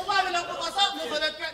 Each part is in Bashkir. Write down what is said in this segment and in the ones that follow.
Улар белән кулласа, мөхәббәткә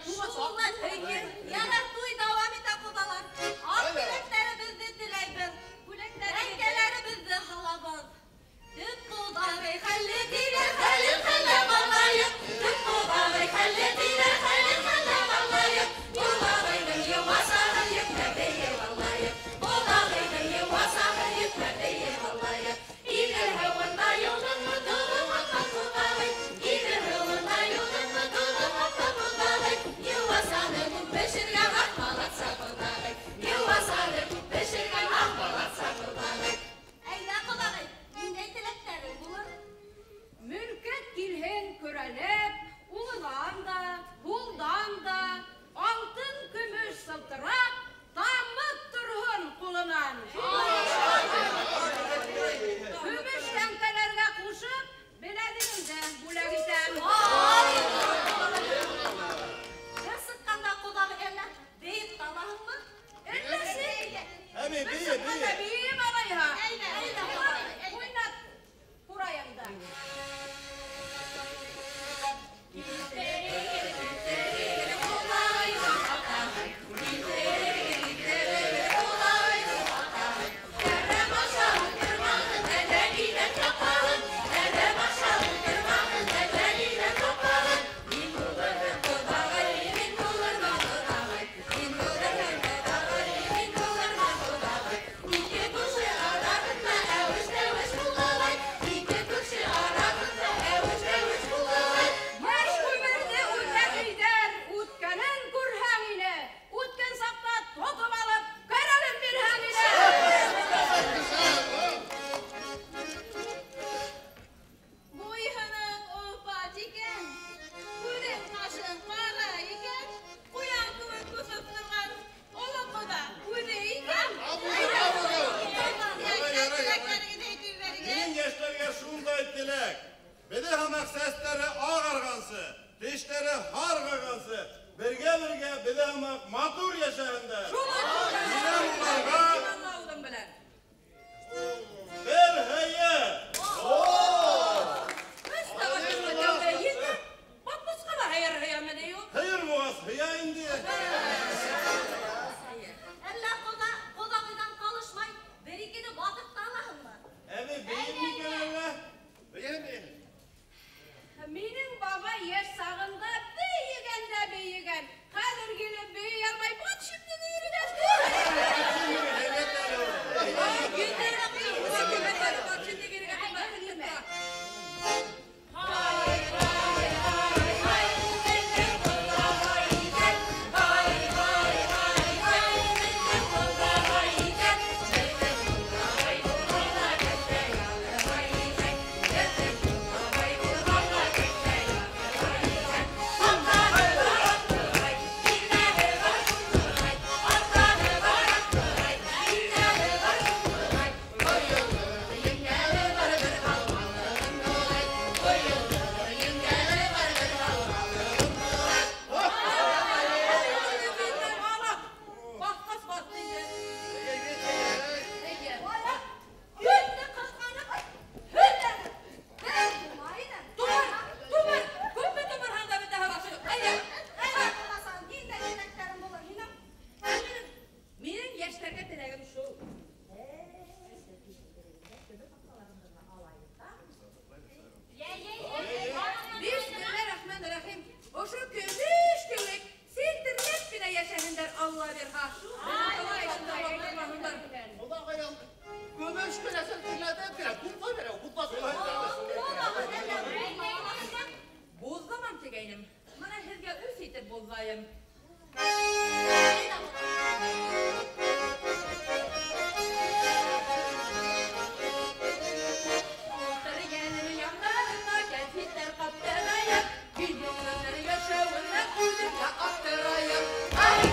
уҙайым. Ултырғаным яндарына кәнфиттәр ҡаптырайым, Миллионер йәшәүенә үҙем дә аптырайым. Ай,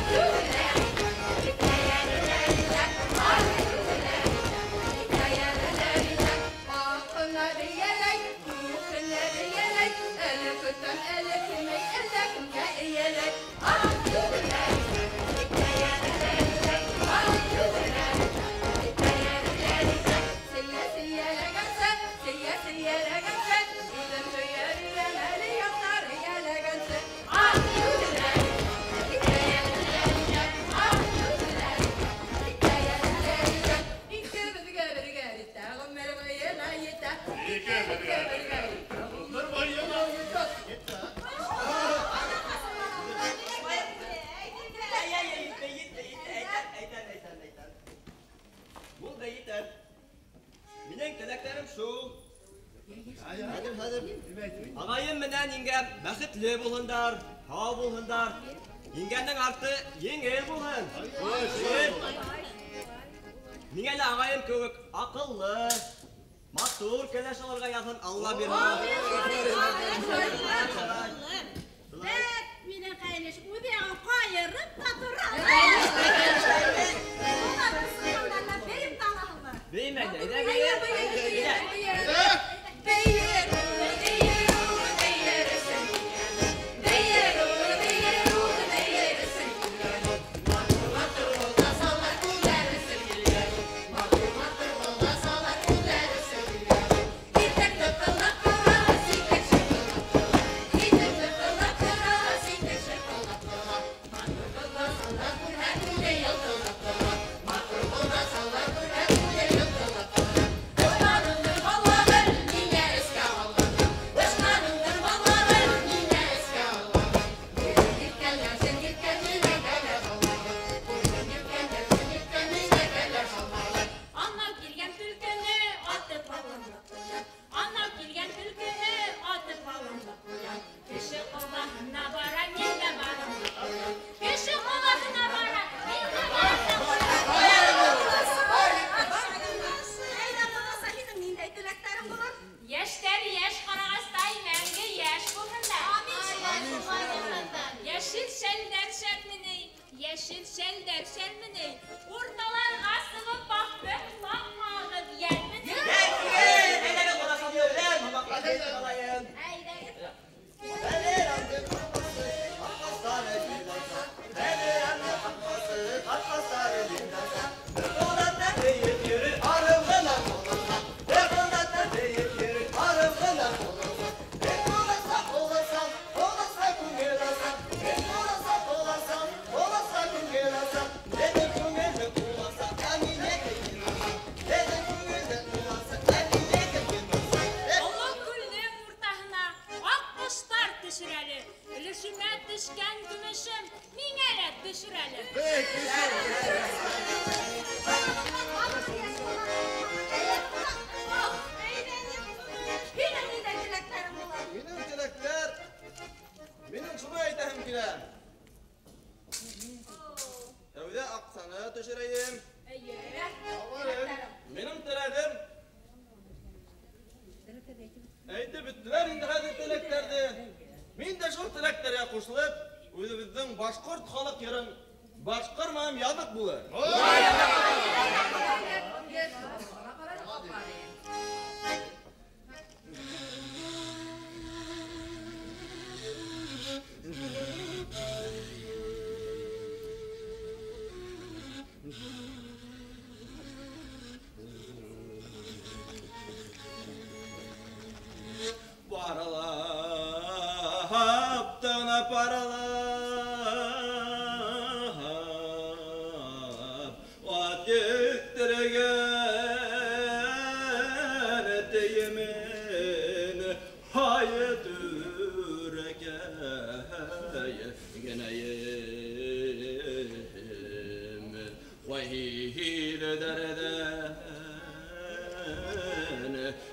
Минең теләктәрем шул. Ағайым менән еңгәм бәхетле булһындар, һау булһындар. Еңгәнең арты еңел булһын. Миңә лә ағайым кеүек аҡыллы, матур кәләш алырға яҙһын, Алла бирһен. Бәк, минең ҡәйнеш үҙ яғын ҡайырып та тора. Беймәй, әйҙә, бейер. Бейер,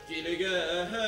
Килгәнем.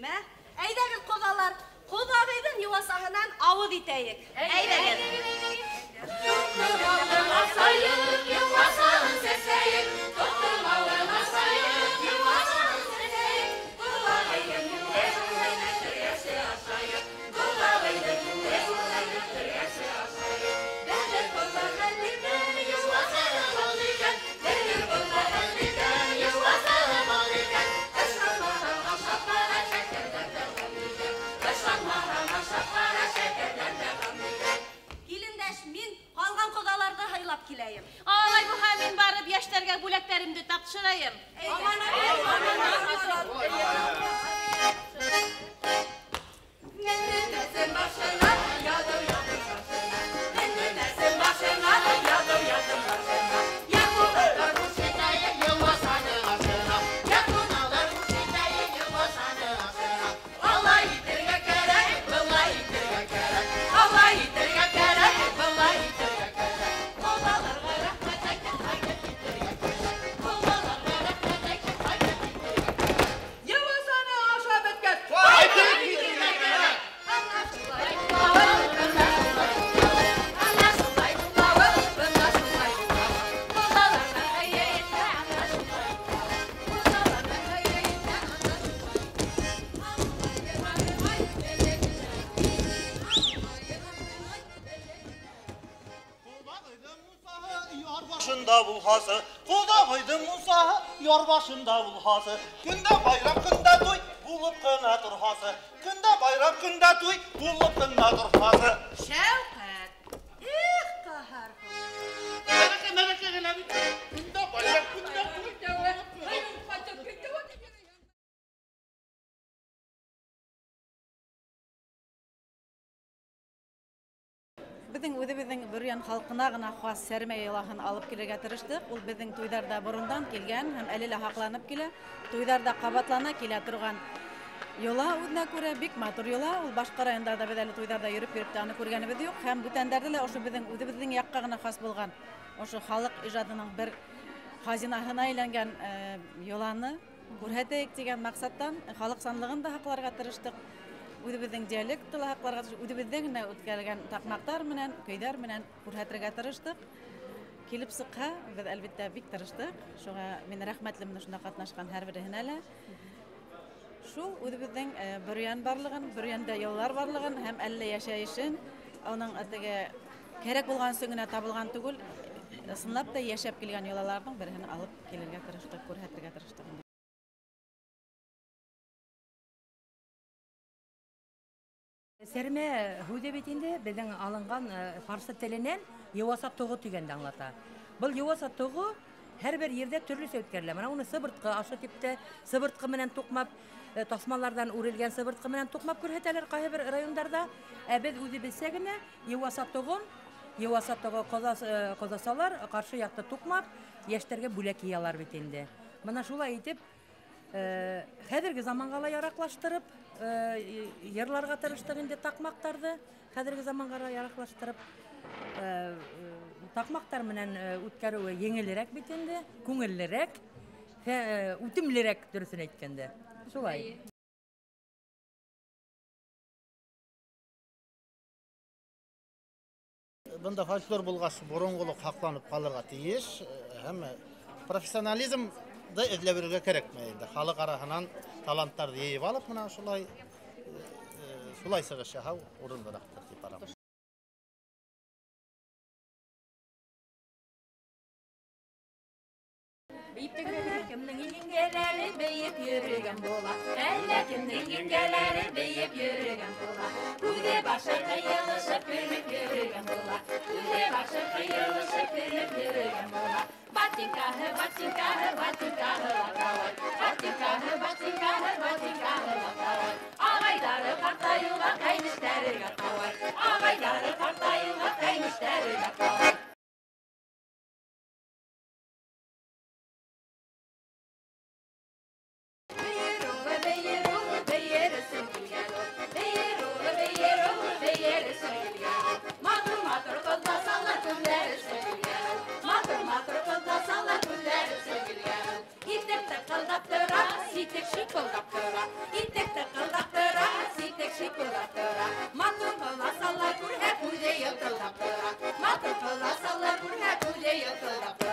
ә? Әйҙәгеҙ, ҡоҙалар, ҡоҙағыйҙың йыуасаһынан ауыҙ итәйек. Әйҙәгеҙ. Тоҡтормауын асайыҡ, йыуасаһын сәсәйек. Тоҡтормауын асайыҡ, йыуасаһын сәсәйек. Ҡоҙағыйҙың йыуасаһын тергәсе ашайыҡ. Ҡоҙағыйҙың йыуасаһын тергәсе ашайыҡ. Бәҙер ҡоҙа хәлликән, йыуасаһы бал икән. Бәҙер ҡоҙа хәлликән, йыуасаһы бал икән. Ышанмаһаң ашап ҡара, шәкәрҙән дә ғәм икән. Ышанмаһаң ашап ҡара, шәкәрҙән дә ғәм икән. Килендәш, мин ҡалған ҡоҙаларҙы һыйлап киләйем. Алай булһа, мин барып йәштәргә бүләктәремде тапшырайым. Менмәсен башына, яҙыу яҙым башына. Менмәсен башына, яҙыу яҙым башына. Яҡуналар күршетәйек йыуасаны ашына. Яҡуналар күршетәйек йыуасаны ашына. Алай итергә кәрәк, былай итергә кәрәк. Алай итергә кәрәк, былай итергә кәрәк. Ҡоҙаларға рәхмәт әйтеп ҡайтып китергә кәрәк. Ҡоҙаларға рәхмәт әйтеп ҡайтып китергә кәрәк. Йыуасаны ашап бөткәс, Ҡайтып китергә кәрәк. Ана шулай булауы, бына шулай булауы. Ана шулай булауы, бына шулай булауы. Ҡоҙаларға һәйә итә, ана шулай булауы. Ҡоҙаларға һәйә итә, ана шулай булауы. Başında bulhası, Ҡоҙағыйҙың мунсаһы, яр башында булһасы. Көндә байрам, көндә туй, булып ҡына торһасы. Көндә байрам, көндә туй, булып ҡына торһасы. Шәүкәт. Их, ҡаһар. Мәрәкә, мәрәкә генә бит. Көндә байрам, көндә туй. Беҙҙең үҙебеҙҙең Бөрйән халҡына ғына хас сәрмә йолаһын алып килергә тырыштыҡ. Ул беҙҙең туйҙарҙа борондан килгән һәм әле лә һаҡланып килә. Туйҙарҙа ҡабатлана килә торған йола үҙенә күрә бик матур йола. Ул башҡа райондарҙа беҙ әле туйҙарҙа йөрөп-йөрөп тә аны күргәнебеҙ юҡ. Һәм бүтәндәрҙе лә ошо беҙҙең үҙебеҙҙең яҡҡа ғына хас булған ошо халыҡ ижадының бер хазинаһына әйләнгән йоланы күрһәтәйек тигән маҡсаттан халыҡ санлығын да һаҡларға тырыштыҡ. Үҙебеҙҙең диалектты ла һаҡларға тырыштыҡ, үҙебеҙҙең генә үткәрелгән таҡмаҡтар менән, көйҙәр менән күрһәтергә тырыштыҡ. Килеп сыҡһа, беҙ әлбиттә бик тырыштыҡ. Шуға мин рәхмәтлемен ошонда ҡатнашҡан һәр береһенә лә. Шул үҙебеҙҙең Бөрйән барлығын, Бөрйәндә йолалар барлығын һәм әллә йәшәйешен, уның теге кәрәк булған өсөн генә табылған түгел, ысынлап та йәшәп килгән йолаларҙың береһен алып килергә тырыштыҡ, күрһәтергә тырыштыҡ. Сәрмә һүҙе бит инде беҙҙең алынған фарсы теленән йыуаса тоғо тигәнде аңлата. Был йыуаса тоғо һәр бер ерҙә төрлөсә үткәрелә. Мына уны сыбыртҡы ашы тип тә, сыбыртҡы менән туҡмап, таҫмаларҙан үрелгән сыбыртҡы менән туҡмап күрһәтәләр ҡайһы бер райондарҙа. Ә беҙ үҙебеҙсә генә йыуаса тоғон, йыуаса тоғо ҡоҙасалар ҡаршы яҡты туҡмап, йәштәргә бүләк йыялар бит инде. Мына шулай итеп, хәҙерге заманға ла яраҡлаштырып, йырларға тырыштыҡ инде таҡмаҡтарҙы, хәҙерге заманға ла яраҡлаштырып, таҡмаҡтар менән үткәреүе еңелерәк бит инде, күңеллерәк, үтемлерәк дөрөҫөн әйткәндә. Шулай. Бында фольклор булғас, боронғолоҡ һаҡланып ҡалырға тейеш, һәм профессионализмды эҙләп йөрөргә кәрәкмәй инде. Халыҡ араһынан таланттарҙы йыйып алып, мына шулай сығыш яһау урынлыраҡтыр тип арам. Әллә кемдең еңгәләре бейеп йөрөгән була, әллә кемдең еңгәләре бейеп йөрөгән була. Күҙе башы ҡыйылышып көлөп йөрөгән була, күҙе башы ҡыйылышып көлөп йөрөгән була. Батинкаһы, батинкаһы, батинкаһы лаҡауай, батинкаһы, батинкаһы, батинкаһы лаҡауай. Ағайҙары ҡартайыуға ҡәйнештәре ҡауай, ағайҙары ҡартайыуға ҡәйнештәре ҡауай. тыҡылдап тора, ситек шипылдап тора. Итек тыҡылдап тора, ситек шипылдап тора. Матур ҡыласалар күрһә, күҙе йылтылдап тора. Матур ҡыласалар күрһә, күҙе йылтылдап тора.